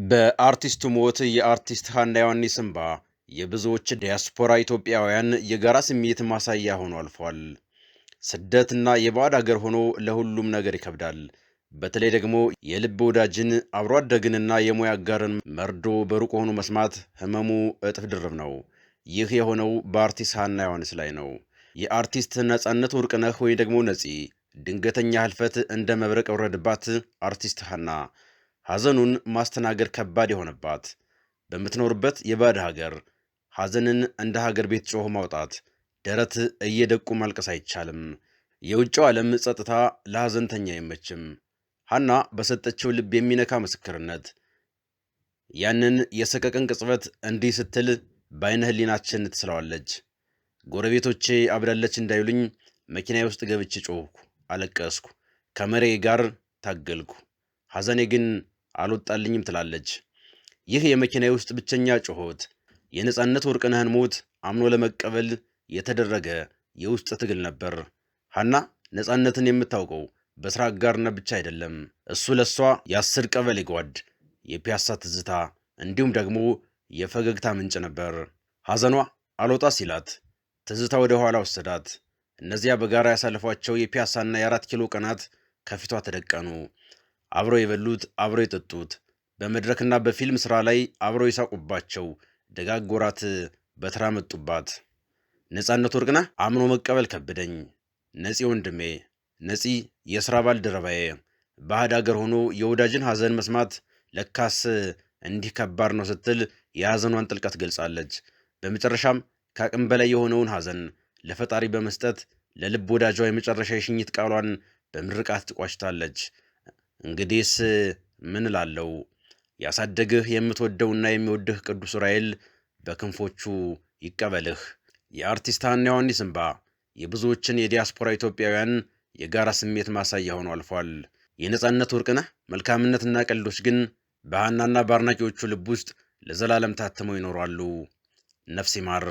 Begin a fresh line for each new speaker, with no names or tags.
በአርቲስቱ ሞት የአርቲስት ሀና ዮሐንስ እንባ የብዙዎች ዲያስፖራ ኢትዮጵያውያን የጋራ ስሜት ማሳያ ሆኖ አልፏል። ስደትና የባዕድ አገር ሆኖ ለሁሉም ነገር ይከብዳል። በተለይ ደግሞ የልብ ወዳጅን፣ አብሮ አደግንና የሙያ አጋርን መርዶ በሩቅ ሆኖ መስማት ህመሙ እጥፍ ድርብ ነው። ይህ የሆነው በአርቲስት ሀና ዮሐንስ ላይ ነው። የአርቲስት ነጻነት ወርቅነህ ወይ ደግሞ ነፂ ድንገተኛ ህልፈት እንደ መብረቅ ወረደባት። አርቲስት ሀና ሐዘኑን ማስተናገድ ከባድ የሆነባት፣ በምትኖርበት የባዕድ ሀገር ሐዘንን እንደ ሀገር ቤት ጮሆ ማውጣት፣ ደረት እየደቁ ማልቀስ አይቻልም። የውጭው ዓለም ጸጥታ ለሐዘንተኛ አይመችም። ሀና በሰጠችው ልብ የሚነካ ምስክርነት ያንን የሰቀቀን ቅጽበት እንዲህ ስትል በዓይነ ህሊናችን ትስለዋለች። "ጎረቤቶቼ አብዳለች እንዳይሉኝ መኪናዬ ውስጥ ገብቼ ጮኽኩ፣ አለቀስኩ፣ ከመሬ ጋር ታገልኩ፣ ሐዘኔ ግን አልወጣልኝም" ትላለች። ይህ የመኪናዬ ውስጥ ብቸኛ ጩኸት የነጻነት ወርቅነህን ሞት አምኖ ለመቀበል የተደረገ የውስጥ ትግል ነበር። ሀና ነጻነትን የምታውቀው በስራ አጋርነት ብቻ አይደለም። እሱ ለእሷ የ10 ቀበሌ ጓድ፣ የፒያሳ ትዝታ እንዲሁም ደግሞ የፈገግታ ምንጭ ነበር። ሐዘኗ አልወጣ ሲላት ትዝታ ወደ ኋላ ወሰዳት። እነዚያ በጋራ ያሳለፏቸው የፒያሳና የ4 ኪሎ ቀናት ከፊቷ ተደቀኑ። አብረው የበሉት፣ አብረው የጠጡት፣ በመድረክና በፊልም ሥራ ላይ አብረው የሳቁባቸው ደጋግ ወራት በተራ መጡባት። "ነጻነት ወርቅነህ አምኖ መቀበል ከበደኝ። ነፂ ወንድሜ፣ ነፂ የሥራ ባልደረባዬ፣ ባዕድ አገር ሆኖ የወዳጅን ሐዘን መስማት ለካስ እንዲህ ከባድ ነው" ስትል የሐዘኗን ጥልቀት ገልጻለች። በመጨረሻም ከአቅም በላይ የሆነውን ሐዘን ለፈጣሪ በመስጠት ለልብ ወዳጇ የመጨረሻ የሽኝት ቃሏን በምርቃት ትቋጭታለች። "እንግዲህስ ምን እላለሁ? ያሳደግህ የምትወደውና የሚወድህ ቅዱስ ዑራኤል በክንፎቹ ይቀበልህ።" የአርቲስት ሀና ዮሐንስ እንባ የብዙዎችን የዲያስፖራ ኢትዮጵያውያን የጋራ ስሜት ማሳያ ሆኖ አልፏል። የነጻነት ወርቅነህ መልካምነትና ቀልዶች ግን በሀናና በአድናቂዎቹ ልብ ውስጥ ለዘላለም ታትመው ይኖራሉ። ነፍስ ይማር።